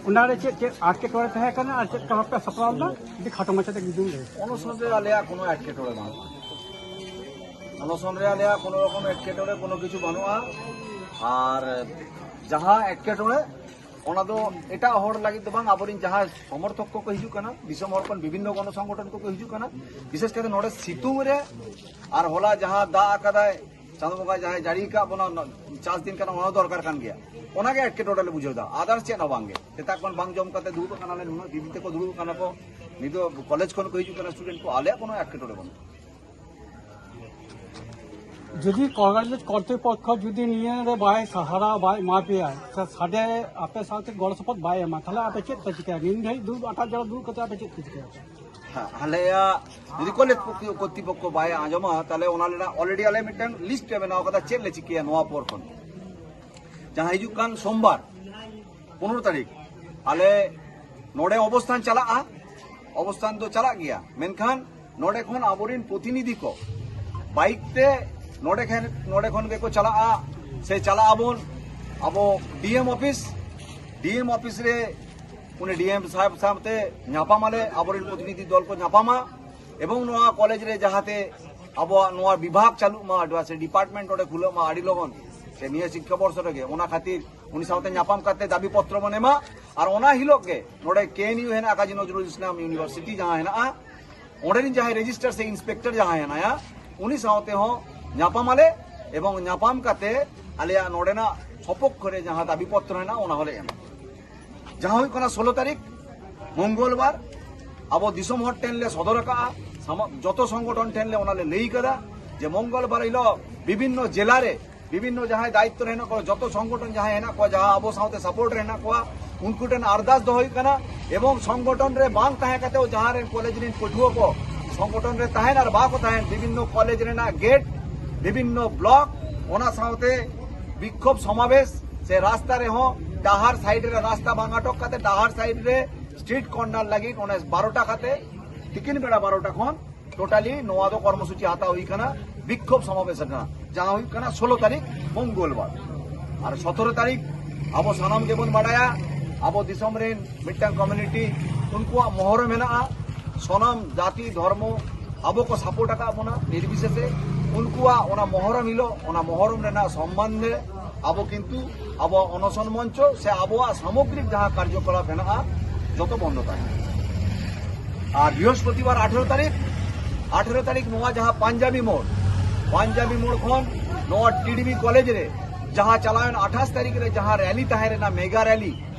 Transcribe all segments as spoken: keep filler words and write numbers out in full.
ᱚᱱᱟᱨᱮ ᱪᱮᱫ ᱪᱮᱫ ᱮᱴᱠᱮᱴᱚᱬᱮ ᱛᱟᱦᱮᱸ ᱠᱟᱱᱟ ᱟᱨ ᱪᱮᱫ ᱞᱮᱠᱟ ᱵᱷᱟᱵᱽ ᱯᱮ ᱥᱟᱯᱲᱟᱣ ᱞᱮᱫᱟ, ᱡᱩᱫᱤ ᱠᱷᱟᱴᱚ ᱢᱟᱪᱷᱟ ᱛᱮ ᱡᱩᱫᱤᱢ ᱞᱟᱹᱭᱟ? ᱚᱱᱚᱥᱚᱱ ᱨᱮ ᱟᱞᱮᱭᱟᱜ ᱠᱳᱱᱳ ᱮᱴᱠᱮᱴᱚᱬᱮ ᱵᱟᱹᱱᱩᱜᱼᱟ᱾ ᱚᱱᱚᱥᱚᱱ ᱨᱮ ᱟᱞᱮᱭᱟᱜ ᱠᱳᱱᱳ ᱨᱚᱠᱚᱢ ᱮᱴᱠᱮᱴᱚᱬᱮ ᱠᱳᱱᱳ ᱠᱤᱪᱷᱩ ᱵᱟᱹᱱᱩᱜᱼᱟ᱾ ᱟᱨ ᱡᱟᱦᱟᱸ ᱮᱴᱠᱮᱴᱚᱬᱮ, ᱚᱱᱟ ᱫᱚ ᱮᱴᱟᱜ ᱦᱚᱲ ᱞᱟᱹᱜᱤᱫ ᱫᱚ ᱵᱟᱝ, ᱟᱵᱚᱨᱮᱱ ᱡᱟᱦᱟᱸᱭ ᱥᱚᱢᱚᱨᱛᱷᱚᱠ ᱠᱚᱠᱚ ᱦᱤᱡᱩᱜ ᱠᱟᱱᱟ, ᱫᱤᱥᱚᱢ ᱦᱚᱲ ᱠᱷᱚᱱ ᱵᱤᱵᱷᱤᱱᱱᱚ ᱜᱚᱱᱚ ᱥᱚᱝᱜᱚᱴᱷᱚᱱ ᱠᱚᱠᱚ ᱦᱤᱡᱩᱜ ᱠᱟᱱᱟ, ᱵᱤᱥᱮᱥ ᱠᱟᱛᱮ ᱱᱚᱰᱮ ᱥᱤᱛᱩᱝ ᱨᱮ ᱟᱨ ᱦᱚᱞᱟ ᱡᱟᱦᱟᱸ ᱫᱟᱜ ᱟᱠᱟᱫᱟᱭ, ᱪᱟᱸᱫᱳ ᱵᱚᱸᱜᱟ ᱡᱟᱦᱟᱸᱭ ᱡᱟᱹᱲᱤ ᱟᱠᱟᱫ ᱵᱚᱱᱟ, ᱪᱟᱥ ᱫᱤᱱ ᱠᱟᱱᱟ, ᱚᱱᱟ ᱦᱚᱸ ᱫᱚᱨᱠᱟᱨ ᱠᱟᱱ ᱜᱮᱭᱟ᱾ ᱚᱱᱟᱜᱮ ᱮᱴᱠᱮᱴᱚᱬᱮ ᱞᱮ ᱵᱩᱡᱷᱟᱹᱣ ᱮᱫᱟ, ᱟᱫᱟᱨᱥ ᱪᱮᱫ ᱦᱚᱸ ᱵᱟᱝᱜᱮ᱾ ᱥᱮᱛᱟᱜ ᱠᱷᱚᱱ ᱵᱟᱝ ᱡᱚᱢ ᱠᱟᱛᱮ ᱫᱩᱲᱩᱵ ᱟᱠᱟᱱᱟᱞᱮ, ᱱᱩᱱᱟᱹᱜ ᱫᱤᱫᱤ ᱛᱟᱠᱚ ᱫᱩᱲᱩᱵ ᱟᱠᱟᱱᱟ ᱠᱚ, ᱱᱤᱛᱚᱜ ᱠᱚᱞᱮᱡᱽ ᱠᱷᱚᱱ ᱠᱚ ᱦᱤᱡᱩᱜ ᱠᱟᱱᱟ ᱥᱴᱩᱰᱮᱱᱴ ᱠᱚ, ᱟᱞᱮᱭᱟᱜ ᱠᱳᱱᱳ ᱮᱴᱠᱮᱴᱚᱬᱮ ᱵᱟᱹᱱᱩᱜᱼᱟ᱾ ᱡᱩᱫᱤ ᱠᱚᱞᱮᱡᱽ ᱠᱚᱨᱛᱨᱤᱯᱚᱠᱠᱷᱚ ᱡᱩᱫᱤ ᱱᱤᱭᱟᱹ ᱨᱮ ᱵᱟᱭ ᱥᱟᱦᱟᱨᱟ ᱵᱟᱭ ᱮᱢᱟ ᱯᱮᱭᱟ, ᱥᱮ ᱥᱟᱰᱮ ᱟᱯᱮ ᱥᱟᱶᱛᱮ ᱜᱚᱲᱚ ᱥᱚᱯᱚᱦᱚᱫ ᱵᱟᱭ ᱮᱢᱟ, ᱛᱟᱦᱞᱮ ᱟᱯᱮ ᱪᱮᱫ ᱯᱮ ᱪᱤᱠᱟᱹᱭᱟ? ᱱᱤᱱ ᱫᱷᱟᱹᱵᱤᱡ ᱫᱩᱲᱩᱵ, ᱟᱴᱟᱜ ᱡᱟᱭᱜᱟ ᱨᱮ ᱫᱩᱲᱩᱵ ᱠᱟᱛᱮ ᱟᱯᱮ ᱪᱮᱫ ᱯᱮ ᱪᱤᱠᱟᱹᱭᱟ? ᱦᱮᱸ, ᱟᱞᱮᱭᱟᱜ ᱡᱩᱫᱤ ᱠᱚᱞᱮᱡᱽ ᱯᱚᱠᱠᱷᱤ-, ᱠᱚᱨᱛᱨᱤᱯᱚᱠᱠᱷᱚ ᱵᱟᱭ ᱟᱸᱡᱚᱢᱟ, ᱛᱟᱦᱞᱮ ᱚᱱᱟ ᱨᱮᱱᱟᱜ already ᱟᱞᱮ ᱢᱤᱫᱴᱟᱝ ᱞᱤᱥᱴ ᱞᱮ ᱵᱮᱱᱟᱣ ᱠᱟᱫᱟ, ᱪᱮᱫ ᱞᱮ ᱪᱤᱠᱟᱹᱭᱟ ᱱᱚᱣᱟ ᱯᱚᱨ ᱠᱷᱚᱱ᱾ ᱡᱟᱦᱟᱸ ᱦᱤᱡᱩᱜ ᱠᱟᱱ ᱥᱳᱢᱵᱟᱨ, ᱯᱚᱱᱨᱚ ᱛᱟᱹᱨᱤᱠᱷ, ᱟᱞᱮ ᱱᱚᱰᱮ ᱚᱵᱚᱥᱛᱷᱟᱱ ᱪᱟᱞᱟᱜᱼᱟ, ᱚᱵᱚᱥᱛᱷᱟᱱ ᱫᱚ ᱪᱟᱞᱟᱜ ᱜᱮᱭᱟ, ᱢᱮᱱᱠᱷᱟᱱ ᱱᱚᱰᱮ ᱠᱷᱚᱱ ᱟᱵᱚᱨᱮᱱ ᱯᱨᱚᱛᱤᱱᱤᱫᱷᱤ ᱠᱚ ᱵᱟᱭᱤᱠ ᱛᱮ ᱱᱚᱰᱮ ᱠᱷᱚᱱ, ᱱᱚᱰᱮ ᱠᱷᱚᱱ ᱜᱮᱠᱚ ᱪᱟᱞᱟᱜᱼᱟ, ᱥᱮ ᱪᱟᱞᱟᱜ ᱟᱵᱚᱱ ᱟᱵᱚ ᱰᱤ ᱮᱢ ᱚᱯᱷᱤᱥ᱾ ᱰᱤ ᱮᱢ ᱚᱯᱷᱤᱥ ᱨᱮ ᱩᱱᱤ ᱰᱤ ᱮᱢ ᱥᱟᱦᱮᱵᱽ ᱥᱟᱶᱛᱮ ᱧᱟᱯᱟᱢ ᱟᱞᱮ, ᱟᱵᱚᱨᱮᱱ ᱯᱨᱚᱛᱤᱱᱤᱫᱷᱤ ᱫᱚᱞ ᱠᱚ ᱧᱟᱯᱟᱢᱟ, ᱮᱵᱚᱝ ᱱᱚᱣᱟ ᱠᱚᱞᱮᱡᱽ ᱨᱮ ᱡᱟᱦᱟᱸᱛᱮ ᱟᱵᱚᱣᱟᱜ ᱱᱚᱣᱟ ᱵᱤᱵᱷᱟᱜᱽ ᱪᱟᱹᱞᱩᱜ ᱢᱟ, ᱥᱮ ᱰᱤᱯᱟᱨᱴᱢᱮᱱᱴ ᱱᱚᱰᱮ ᱠᱷᱩᱞᱟᱹᱜ ᱢᱟ ᱟᱹᱰᱤ ᱞᱚᱜᱚᱱ, ᱥᱮ ᱱᱤᱭᱟᱹ ᱥᱤᱠᱠᱷᱟ ᱵᱚᱨᱥᱚ ᱨᱮᱜᱮ, ᱚᱱᱟ ᱠᱷᱟᱹᱛᱤᱨ ᱩᱱᱤ ᱥᱟᱶᱛᱮ ᱧᱟᱯᱟᱢ ᱠᱟᱛᱮ ᱫᱟᱹᱵᱤ ᱯᱚᱛᱨᱚ ᱵᱚᱱ ᱮᱢᱟ᱾ ᱟᱨ ᱚᱱᱟ ᱦᱤᱞᱳᱜ ᱜᱮ ᱱᱚᱰᱮ ᱠᱮ ᱮᱱ ᱭᱩ ᱦᱮᱱᱟᱜᱼᱟ, ᱠᱟᱡᱤ ᱱᱚᱡᱨᱩᱞ ᱤᱥᱞᱟᱢ ᱤᱭᱩᱱᱤᱵᱷᱟᱨᱥᱤᱴᱤ ᱡᱟᱦᱟᱸ ᱦᱮᱱᱟᱜᱼᱟ, ᱚᱸᱰᱮ ᱨᱮᱱ ᱡᱟᱦᱟᱸᱭ ᱨᱮᱡᱤᱥᱴᱟᱨ ᱥᱮ ᱤᱱᱥᱯᱮᱠᱴᱚᱨ ᱡᱟᱦᱟᱸᱭ ᱦᱮᱱᱟᱭᱟ, ᱩᱱᱤ ᱥᱟᱶᱛᱮ ᱦᱚᱸ ᱧᱟᱯᱟᱢ ᱟᱞᱮ, ᱮᱵᱚᱝ ᱧᱟᱯᱟᱢ ᱠᱟᱛᱮ ᱟᱞᱮᱭᱟᱜ ᱱᱚᱰᱮᱱᱟᱜ ᱥᱚᱯᱚᱠᱠᱷᱚ ᱨᱮ ᱡᱟᱦᱟᱸ ᱫᱟᱹᱵᱤ ᱯᱚᱛᱨᱚ ᱦᱮᱱᱟᱜᱼᱟ, ᱚᱱᱟ ᱦᱚᱸᱞᱮ ᱮᱢᱟ᱾ ᱡᱟᱦᱟᱸ ᱦᱩᱭᱩᱜ ᱠᱟᱱᱟ ᱥᱳᱞᱳ ᱛᱟᱹᱨᱤᱠᱷ, ᱢᱚᱝᱜᱚᱞᱵᱟᱨ, ᱟᱵᱚ ᱫᱤᱥᱚᱢ ᱦᱚᱲ ᱴᱷᱮᱱ ᱞᱮ ᱥᱚᱫᱚᱨ ᱟᱠᱟᱫᱼᱟ, ᱥᱟᱢᱟ-, ᱡᱚᱛᱚ ᱥᱚᱝᱜᱚᱴᱷᱚᱱ ᱴᱷᱮᱱ ᱞᱮ ᱚᱱᱟ ᱞᱮ ᱞᱟᱹᱭ ᱠᱟᱫᱟ ᱡᱮ ᱢᱚᱝᱜᱚᱞᱵᱟᱨ ᱦᱤᱞᱳᱜ ᱵᱤᱵᱷᱤᱱᱱᱚ ᱡᱮᱞᱟ ᱨᱮ ᱵᱤᱵᱷᱤᱱᱱᱚ ᱡᱟᱦᱟᱸᱭ ᱫᱟᱭᱤᱛᱛᱚ ᱨᱮ ᱦᱮᱱᱟᱜ ᱠᱚᱣᱟ, ᱡᱚᱛᱚ ᱥᱚᱝᱜᱚᱴᱷᱚᱱ ᱡᱟᱦᱟᱸᱭ ᱦᱮᱱᱟᱜ ᱠᱚᱣᱟ, ᱡᱟᱦᱟᱸ ᱟᱵᱚ ᱥᱟᱶᱛᱮ ᱥᱟᱯᱳᱨᱴ ᱨᱮ ᱦᱮᱱᱟᱜ ᱠᱚᱣᱟ, ᱩᱱᱠᱩ ᱴᱷᱮᱱ ᱟᱨᱫᱟᱥ ᱫᱚᱦᱚ ᱦᱩᱭᱩᱜ ᱠᱟᱱᱟ᱾ ᱮᱵᱚᱝ ᱥᱚᱝᱜᱚᱴᱷᱚᱱ ᱨᱮ ᱵᱟᱝ ᱛᱟᱦᱮᱸ ᱠᱟᱛᱮ ᱡᱟᱦᱟᱸ ᱨᱮᱱ ᱠᱚᱞᱮᱡᱽ ᱨᱮᱱ ᱯᱟᱹᱴᱷᱩᱣᱟᱹ ᱠᱚ ᱥᱚᱝᱜᱚᱴᱷᱚᱱ ᱨᱮ ᱛᱟᱦᱮᱱ ᱟᱨ ᱵᱟᱠᱚ ᱛᱟᱦᱮᱱ, ᱵᱤᱵᱷᱤᱱᱱᱚ ᱠᱚᱞᱮᱡᱽ ᱨᱮᱱᱟᱜ ᱜᱮᱴ, ᱵᱤᱵᱷᱤᱱᱱᱚ ᱵᱞᱚᱠ, ᱚᱱᱟ ᱥᱟᱶᱛᱮ ᱵᱤᱠᱠᱷᱳᱵ ᱥᱚᱢᱟᱵᱮᱥ ᱥᱮ ᱨᱟᱥᱛᱟ ᱨᱮᱦᱚᱸ, ᱰᱟᱦᱟᱨ ᱥᱟᱭᱤᱰ ᱨᱮ ᱨᱟᱥᱛᱟ ᱵᱟᱝ ᱟᱴᱚᱠ ᱠᱟᱛᱮ ᱰᱟᱦᱟᱨ ᱥᱟᱭᱤᱰ ᱨᱮ ᱥᱴᱨᱤᱴ ᱠᱚᱨᱱᱟᱨ ᱞᱟᱹᱜᱤᱫ ᱚᱱᱮ ᱵᱟᱨᱚᱴᱟ ᱠᱟᱛᱮ, ᱛᱤᱠᱤᱱ ᱵᱮᱲᱟ ᱵᱟᱨᱚᱴᱟ ᱠᱷᱚᱱ ᱴᱳᱴᱟᱞᱤ ᱱᱚᱣᱟ ᱫᱚ ᱠᱚᱨᱢᱚᱥᱩᱪᱤ ᱦᱟᱛᱟᱣ ᱦᱩᱭ ᱠᱟᱱᱟ, ᱵᱤᱠᱠᱷᱳᱵ ᱥᱚᱢᱟᱵᱮᱥ ᱨᱮᱱᱟᱜ, ᱡᱟᱦᱟᱸ ᱦᱩᱭᱩᱜ ᱠᱟᱱᱟ ᱥᱳᱞᱳ ᱛᱟᱹᱨᱤᱠᱷ ᱢᱚᱝᱜᱚᱞᱵᱟᱨ᱾ ᱟᱨ ᱥᱚᱛᱨᱚ ᱛᱟᱹᱨᱤᱠᱷ ᱟᱵᱚ ᱥᱟᱱᱟᱢ ᱜᱮᱵᱚᱱ ᱵᱟᱲᱟᱭᱟ, ᱟᱵᱚ ᱫᱤᱥᱚᱢ ᱨᱮᱱ ᱢᱤᱫᱴᱟᱝ ᱠᱚᱢᱤᱭᱩᱱᱤᱴᱤ, ᱩᱱᱠᱩᱣᱟᱜ ᱢᱚᱦᱚᱨᱚᱢ ᱢᱮᱱᱟᱜᱼᱟ᱾ ᱥᱟᱱᱟᱢ ᱡᱟᱹᱛᱤ ᱫᱷᱚᱨᱢᱚ ᱟᱵᱚ ᱠᱚ ᱥᱟᱯᱳᱨᱴ ᱟᱠᱟᱫ ᱵᱚᱱᱟ ᱱᱤᱨᱵᱤᱥᱮᱥᱮ᱾ ᱩᱱᱠᱩᱣᱟᱜ ᱚᱱᱟ ᱢᱚᱦᱚᱨᱚᱢ ᱦᱤᱞᱳᱜ, ᱚᱱᱟ ᱢᱚᱦᱚᱨᱚᱢ ᱨᱮᱱᱟᱜ ᱥᱚᱢᱢᱟᱱ ᱨᱮ ᱟᱵᱚ ᱠᱤᱱᱛᱩ ᱟᱵᱚᱣᱟᱜ ᱚᱱᱚᱥᱚᱱ ᱢᱚᱧᱪᱚ ᱥᱮ ᱟᱵᱚᱣᱟᱜ ᱥᱟᱢᱚᱜᱽᱨᱤᱠ ᱡᱟᱦᱟᱸ ᱠᱟᱨᱡᱚᱠᱚᱞᱟᱯ ᱦᱮᱱᱟᱜᱼᱟ, ᱡᱚᱛᱚ ᱵᱚᱱᱫᱚ ᱛᱟᱦᱮᱱᱟ᱾ ᱟᱨ ᱵᱨᱤᱦᱚᱥᱯᱚᱛᱤᱵᱟᱨ ᱟᱴᱷᱮᱨᱚ ᱛᱟᱹᱨᱤᱠᱷ, ᱟᱴᱷᱮᱨᱚ ᱛᱟᱹᱨᱤᱠᱷ ᱱᱚᱣᱟ ᱡᱟᱦᱟᱸ ᱯᱟᱧᱡᱟᱵᱤ ᱢᱳᱲ, ᱯᱟᱧᱡᱟᱵᱤ ᱢᱳᱲ ᱠᱷᱚᱱ ᱱᱚᱣᱟ ᱴᱤᱰᱤᱵᱤ ᱠᱚᱞᱮᱡᱽ ᱨᱮ ᱡᱟᱦᱟᱸ ᱪᱟᱞᱟᱣᱮᱱ ᱟᱴᱷᱟᱥ ᱛᱟᱹᱨᱤᱠᱷ ᱨᱮ ᱡᱟᱦᱟᱸ ᱨᱮᱞᱤ ᱛᱟᱦᱮᱸ ᱞᱮᱱᱟ, ᱢᱮᱜᱟ ᱨᱮᱞᱤ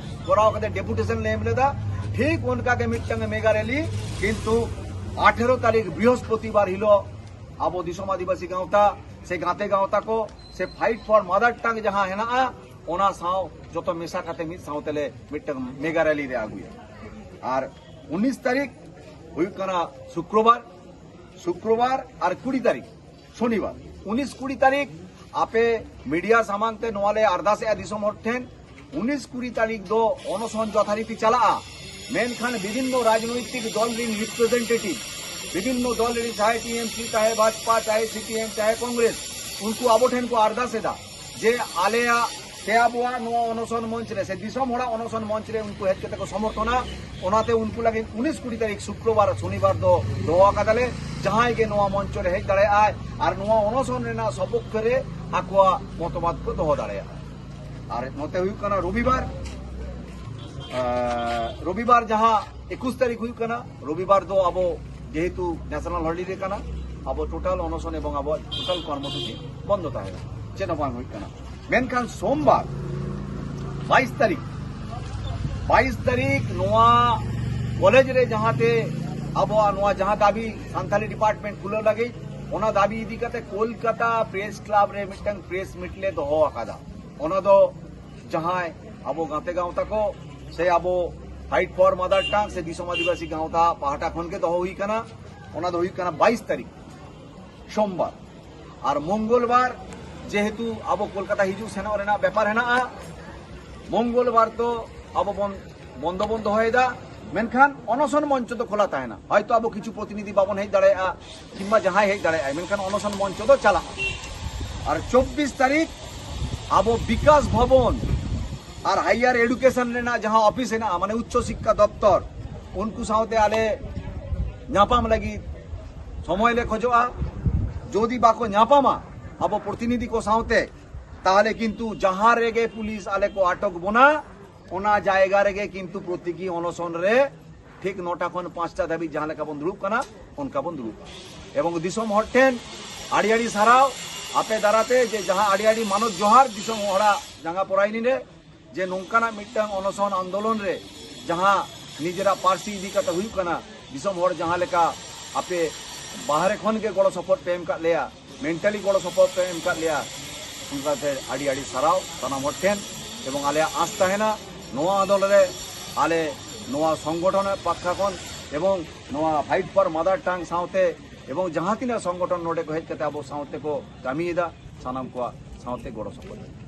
ᱠᱚᱨᱟᱣ ᱠᱟᱛᱮ ᱰᱮᱯᱩᱴᱮᱥᱚᱱ ᱞᱮ ᱮᱢ ᱞᱮᱫᱟ, ᱴᱷᱤᱠ ᱚᱱᱠᱟ ᱜᱮ ᱢᱤᱫᱴᱟᱝ ᱢᱮᱜᱟ ᱨᱮᱞᱤ ᱠᱤᱱᱛᱩ ᱟᱴᱷᱮᱨᱚ ᱛᱟᱹᱨᱤᱠᱷ ᱵᱨᱤᱦᱚᱥᱯᱚᱛᱤᱵᱟᱨ ᱦᱤᱞᱳᱜ ᱟᱵᱚ ᱫᱤᱥᱚᱢ ᱟᱹᱫᱤᱵᱟᱹᱥᱤ ᱜᱟᱶᱛᱟ ᱥᱮ ᱜᱟᱛᱮ ᱜᱟᱶᱛᱟ ᱠᱚ ᱥᱮ Fight for Mother Tongue ᱡᱟᱦᱟᱸ ᱦᱮᱱᱟᱜᱼᱟ, ᱚᱱᱟ ᱥᱟᱶ ᱡᱚᱛᱚ ᱢᱮᱥᱟ ᱠᱟᱛᱮ ᱢᱤᱫ ᱥᱟᱶ ᱛᱮᱞᱮ ᱢᱤᱫᱴᱟᱝ ᱢᱮᱜᱟ ᱨᱮᱞᱤ ᱞᱮ ᱟᱹᱜᱩᱭᱟ᱾ ᱟᱨ ᱩᱱᱤᱥ ᱛᱟᱹᱨᱤᱠᱷ ᱦᱩᱭᱩᱜ ᱠᱟᱱᱟ ᱥᱩᱠᱨᱚᱵᱟᱨ, ᱥᱩᱠᱨᱚᱵᱟᱨ ᱟᱨ ᱠᱩᱲᱤ ᱛᱟᱹᱨᱤᱠᱷ ᱥᱚᱱᱤᱵᱟᱨ᱾ ᱩᱱᱤᱥ ᱠᱩᱲᱤ ᱛᱟᱹᱨᱤᱠᱷ ᱟᱯᱮ ᱢᱤᱰᱤᱭᱟ ᱥᱟᱢᱟᱝ ᱛᱮ ᱱᱚᱣᱟ ᱞᱮ ᱟᱨᱫᱟᱥᱮᱜᱼᱟ ᱫᱤᱥᱚᱢ ᱦᱚᱲ ᱴᱷᱮᱱ, ᱩᱱᱤᱥ ᱠᱩᱲᱤ ᱛᱟᱹᱨᱤᱠᱷ ᱫᱚ ᱚᱱᱚᱥᱚᱱ ᱡᱚᱛᱷᱟᱨᱤᱛᱤ ᱪᱟᱞᱟᱜᱼᱟ᱾ ᱢᱮᱱᱠᱷᱟᱱ ᱵᱤᱵᱷᱤᱱᱱᱚ ᱨᱟᱡᱽᱱᱳᱭᱛᱤᱠ ᱫᱚᱞ ᱨᱤᱱ ᱨᱤᱯᱨᱮᱡᱮᱱᱴᱮᱴᱤᱵᱷ, ᱵᱤᱵᱷᱤᱱᱱᱚ ᱫᱚᱞ ᱨᱤᱱ, ᱪᱟᱦᱮ ᱴᱤᱮᱢᱥᱤ, ᱪᱟᱦᱮ ᱵᱷᱟᱡᱽᱯᱟ, ᱪᱟᱦᱮ ᱥᱤᱯᱤᱮᱢ, ᱪᱟᱦᱮ ᱠᱚᱝᱜᱨᱮᱥ, ᱩᱱᱠᱩ ᱟᱵᱚ ᱴᱷᱮᱱ ᱠᱚ ᱟᱨᱫᱟᱥ ᱮᱫᱟ ᱡᱮ ᱟᱞᱮᱭᱟᱜ ᱥᱮ ᱟᱵᱚᱣᱟᱜ ᱱᱚᱣᱟ ᱚᱱᱚᱥᱚᱱ ᱢᱚᱧᱪ ᱨᱮ ᱥᱮ ᱫᱤᱥᱚᱢ ᱦᱚᱲᱟᱜ ᱚᱱᱚᱥᱚᱱ ᱢᱚᱧᱪ ᱨᱮ ᱩᱱᱠᱩ ᱦᱮᱡ ᱠᱟᱛᱮ ᱠᱚ ᱥᱚᱢᱚᱨᱛᱷᱚᱱᱟ᱾ ᱚᱱᱟᱛᱮ ᱩᱱᱠᱩ ᱞᱟᱹᱜᱤᱫ ᱩᱱᱤᱥ ᱠᱩᱲᱤ ᱛᱟᱹᱨᱤᱠᱷ ᱥᱩᱠᱨᱚᱵᱟᱨ, ᱥᱚᱱᱤᱵᱟᱨ ᱫᱚ ᱫᱚᱦᱚ ᱟᱠᱟᱫᱟᱞᱮ᱾ ᱡᱟᱦᱟᱸᱭ ᱜᱮ ᱱᱚᱣᱟ ᱢᱚᱧᱪᱚ ᱨᱮ ᱦᱮᱡ ᱫᱟᱲᱮᱭᱟᱜᱼᱟᱭ ᱟᱨ ᱱᱚᱣᱟ ᱚᱱᱚᱥᱚᱱ ᱨᱮᱱᱟᱜ ᱥᱚᱯᱚᱠᱠᱷᱮ ᱨᱮ ᱟᱠᱚᱣᱟᱜ ᱢᱚᱛᱚᱵᱟᱫ ᱠᱚ ᱫᱚᱦᱚ ᱫᱟᱲᱮᱭᱟᱜᱼᱟ᱾ ᱟᱨ ᱱᱚᱛᱮ ᱦᱩᱭᱩᱜ ᱠᱟᱱᱟ ᱨᱚᱵᱤᱵᱟᱨ, ᱟᱨ ᱨᱚᱵᱤᱵᱟᱨ ᱡᱟᱦᱟᱸ ᱮᱠᱩᱥ ᱛᱟᱹᱨᱤᱠᱷ ᱦᱩᱭᱩᱜ ᱠᱟᱱᱟ, ᱨᱚᱵᱤᱵᱟᱨ ᱫᱚ ᱟᱵᱚ ᱡᱮᱦᱮᱛᱩ ᱱᱮᱥᱚᱱᱟᱞ ᱦᱚᱞᱤᱰᱮ ᱠᱟᱱᱟ, ᱟᱵᱚ ᱴᱳᱴᱟᱞ ᱚᱱᱚᱥᱚᱱ ᱮᱵᱚᱝ ᱟᱵᱚᱣᱟᱜ ᱴᱳᱴᱟᱞ ᱠᱚᱨᱢᱚᱥᱩᱪᱤ ᱵᱚᱱᱫᱚ ᱛᱟᱦᱮᱱᱟ, ᱪᱮᱫ ᱦᱚᱸ ᱵᱟᱝ ᱦᱩᱭᱩᱜ ᱠᱟᱱᱟ᱾ ᱢᱮᱱᱠᱷᱟᱱ ᱥᱳᱢᱵᱟᱨ ᱵᱟᱭᱤᱥ ᱛᱟᱹᱨᱤᱠᱷ, ᱵᱟᱭᱤᱥ ᱛᱟᱹᱨᱤᱠᱷ ᱱᱚᱣᱟ ᱠᱚᱞᱮᱡᱽ ᱨᱮ ᱡᱟᱦᱟᱸᱛᱮ ᱟᱵᱚᱣᱟᱜ ᱱᱚᱣᱟ ᱡᱟᱦᱟᱸ ᱫᱟᱹᱵᱤ ᱥᱟᱱᱛᱟᱞᱤ ᱰᱤᱯᱟᱨᱴᱢᱮᱱᱴ ᱠᱷᱩᱞᱟᱹᱣ ᱞᱟᱹᱜᱤᱫ, ᱚᱱᱟ ᱫᱟᱹᱵᱤ ᱤᱫᱤ ᱠᱟᱛᱮ ᱠᱳᱞᱠᱟᱛᱟ ᱯᱨᱮᱥ ᱠᱞᱟᱵᱽ ᱨᱮ ᱢᱤᱫᱴᱟᱝ ᱯᱨᱮᱥ ᱢᱤᱴ ᱞᱮ ᱫᱚᱦᱚ ᱟᱠᱟᱫᱟ᱾ ᱚᱱᱟ ᱫᱚ ᱡᱟᱦᱟᱸᱭ ᱟᱵᱚ ᱜᱟᱛᱮ ᱜᱟᱶᱛᱟ ᱠᱚ ᱥᱮ ᱟᱵᱚ Fight for Mother Tongue ᱥᱮ ᱫᱤᱥᱚᱢ ᱟᱹᱫᱤᱵᱟᱹᱥᱤ ᱜᱟᱶᱛᱟ ᱯᱟᱦᱴᱟ ᱠᱷᱚᱱ ᱜᱮ ᱫᱚᱦᱚ ᱦᱩᱭ ᱠᱟᱱᱟ᱾ ᱚᱱᱟ ᱫᱚ ᱦᱩᱭᱩᱜ ᱠᱟᱱᱟ ᱵᱟᱭᱤᱥ ᱛᱟᱹᱨᱤᱠᱷ ᱥᱳᱢᱵᱟᱨ᱾ ᱟᱨ ᱢᱚᱝᱜᱚᱞᱵᱟᱨ ᱡᱮᱦᱮᱛᱩ ᱟᱵᱚ ᱠᱳᱞᱠᱟᱛᱟ ᱦᱤᱡᱩᱜ ᱥᱮᱱᱚᱜ ᱨᱮᱱᱟᱜ ᱵᱮᱯᱟᱨ ᱦᱮᱱᱟᱜᱼᱟ, ᱢᱚᱝᱜᱚᱞᱵᱟᱨ ᱫᱚ ᱟᱵᱚ ᱵᱚᱱ ᱵᱚᱱᱫᱚ ᱵᱚᱱ ᱫᱚᱦᱚᱭᱮᱫᱟ᱾ ᱢᱮᱱᱠᱷᱟᱱ ᱚᱱᱚᱥᱚᱱ ᱢᱚᱧᱪᱚ ᱫᱚ ᱠᱷᱳᱞᱟ ᱛᱟᱦᱮᱱᱟ᱾ ᱦᱚᱭᱛᱚ ᱟᱵᱚ ᱠᱤᱪᱷᱩ ᱯᱨᱚᱛᱤᱱᱤᱫᱷᱤ ᱵᱟᱵᱚᱱ ᱦᱮᱡ ᱫᱟᱲᱮᱭᱟᱜᱼᱟ ᱠᱤᱝᱵᱟ ᱡᱟᱦᱟᱸᱭ ᱦᱮᱡ ᱫᱟᱲᱮᱭᱟᱜᱼᱟᱭ, ᱢᱮᱱᱠᱷᱟᱱ ᱚᱱᱚᱥᱚᱱ ᱢᱚᱧᱪᱚ ᱫᱚ ᱪᱟᱞᱟᱜᱼᱟ᱾ ᱟᱨ ᱪᱚᱵᱵᱤᱥ ᱛᱟᱹᱨᱤᱠᱷ ᱟᱵᱚ ᱵᱤᱠᱟᱥ ᱵᱷᱚᱵᱚᱱ ᱟᱨ ᱦᱟᱭᱟᱨ ᱮᱰᱩᱠᱮᱥᱚᱱ ᱨᱮᱱᱟᱜ ᱡᱟᱦᱟᱸ ᱚᱯᱷᱤᱥ ᱦᱮᱱᱟᱜᱼᱟ, ᱢᱟᱱᱮ ᱩᱪᱪᱚ ᱥᱤᱠᱠᱷᱟ ᱫᱚᱯᱛᱚᱨ, ᱩᱱᱠᱩ ᱥᱟᱶᱛᱮ ᱟᱞᱮ ᱧᱟᱯᱟᱢ ᱞᱟᱹᱜᱤᱫ ᱥᱚᱢᱚᱭ ᱞᱮ ᱠᱷᱚᱡᱚᱜᱼᱟ᱾ ᱡᱩᱫᱤ ᱵᱟᱠᱚ ᱧᱟᱯᱟᱢᱟ ᱟᱵᱚ ᱯᱨᱚᱛᱤᱱᱤᱫᱷᱤ ᱠᱚ ᱥᱟᱶᱛᱮ, ᱛᱟᱦᱚᱞᱮ ᱠᱤᱱᱛᱩ ᱡᱟᱦᱟᱸ ᱨᱮᱜᱮ ᱯᱩᱞᱤᱥ ᱟᱞᱮ ᱠᱚ ᱟᱴᱚᱠ ᱵᱚᱱᱟ, ᱚᱱᱟ ᱡᱟᱭᱜᱟ ᱨᱮᱜᱮ ᱠᱤᱱᱛᱩ ᱯᱨᱚᱛᱤᱠᱤ ᱚᱱᱚᱥᱚᱱ ᱨᱮ ᱴᱷᱤᱠ ᱱᱚᱴᱟ ᱠᱷᱚᱱ ᱯᱟᱸᱪᱴᱟ ᱫᱷᱟᱹᱵᱤᱡ ᱡᱟᱦᱟᱸ ᱞᱮᱠᱟ ᱵᱚᱱ ᱫᱩᱲᱩᱵ ᱠᱟᱱᱟ, ᱚᱱᱠᱟ ᱵᱚᱱ ᱫᱩᱲᱩᱵᱼᱟ᱾ ᱮᱵᱚᱝ ᱫᱤᱥᱚᱢ ᱦᱚᱲ ᱴᱷᱮᱱ ᱟᱹᱰᱤ ᱟᱹᱰᱤ ᱥᱟᱨᱦᱟᱣ, ᱟᱯᱮ ᱫᱟᱨᱟᱛᱮ ᱡᱮ ᱡᱟᱦᱟᱸ ᱟᱹᱰᱤ ᱟᱹᱰᱤ ᱢᱟᱱᱚᱛ ᱡᱚᱦᱟᱨ ᱫᱤᱥᱚᱢ ᱦᱚᱲᱟᱜ ᱡᱟᱸᱜᱟ ᱯᱚᱨᱟᱭᱱᱤ ᱨᱮ, ᱡᱮ ᱱᱚᱝᱠᱟᱱᱟᱜ ᱢᱤᱫᱴᱟᱝ ᱚᱱᱚᱥᱚᱱ ᱟᱱᱫᱳᱞᱚᱱ ᱨᱮ ᱡᱟᱦᱟᱸ ᱱᱤᱡᱮᱨᱟᱜ ᱯᱟᱹᱨᱥᱤ ᱤᱫᱤ ᱠᱟᱛᱮ ᱦᱩᱭᱩᱜ ᱠᱟᱱᱟ, ᱫᱤᱥᱚᱢ ᱦᱚᱲ ᱡᱟᱦᱟᱸ ᱞᱮᱠᱟ ᱟᱯᱮ ᱵᱟᱦᱨᱮ ᱠᱷᱚᱱ ᱜᱮ ᱜᱚᱲᱚ ᱥᱚᱯᱚᱦᱚᱫ ᱯᱮ ᱮᱢ ᱠᱟᱫ ᱞᱮᱭᱟ, ᱢᱮᱱᱴᱟᱞᱤ ᱜᱚᱲᱚ ᱥᱚᱯᱚᱦᱚᱫ ᱯᱮ ᱮᱢ ᱠᱟᱫ ᱞᱮᱭᱟ, ᱚᱱᱠᱟᱛᱮ ᱟᱹᱰᱤ ᱟᱹᱰᱤ ᱥᱟᱨᱦᱟᱣ ᱥᱟᱱᱟᱢ ᱦᱚᱲ ᱴᱷᱮᱱ᱾ ᱮᱵᱚᱝ ᱟᱞᱮᱭᱟᱜ ᱟᱸᱥ ᱛᱟᱦᱮᱱᱟ ᱱᱚᱣᱟ ᱟᱱᱫᱳᱞᱚᱱ ᱨᱮ ᱟᱞᱮ ᱱᱚᱣᱟ ᱥᱚᱝᱜᱚᱴᱷᱚᱱ ᱯᱟᱦᱴᱟ ᱠᱷᱚᱱ ᱮᱵᱚᱝ ᱱᱚᱣᱟ Fight for Mother Tongue ᱥᱟᱶᱛᱮ ᱮᱵᱚᱝ ᱡᱟᱦᱟᱸ ᱛᱤᱱᱟᱹᱜ ᱥᱚᱝᱜᱚᱴᱷᱚᱱ ᱱᱚᱰᱮ ᱠᱚ ᱦᱮᱡ ᱠᱟᱛᱮ ᱟᱵᱚ ᱥᱟᱶᱛᱮ ᱠᱚ ᱠᱟᱹᱢᱤᱭᱮᱫᱟ, ᱥᱟᱱᱟᱢ ᱠᱚᱣᱟᱜ ᱥᱟᱶᱛᱮ ᱜᱚᱲᱚ ᱥᱚᱯᱚᱦᱚᱫ᱾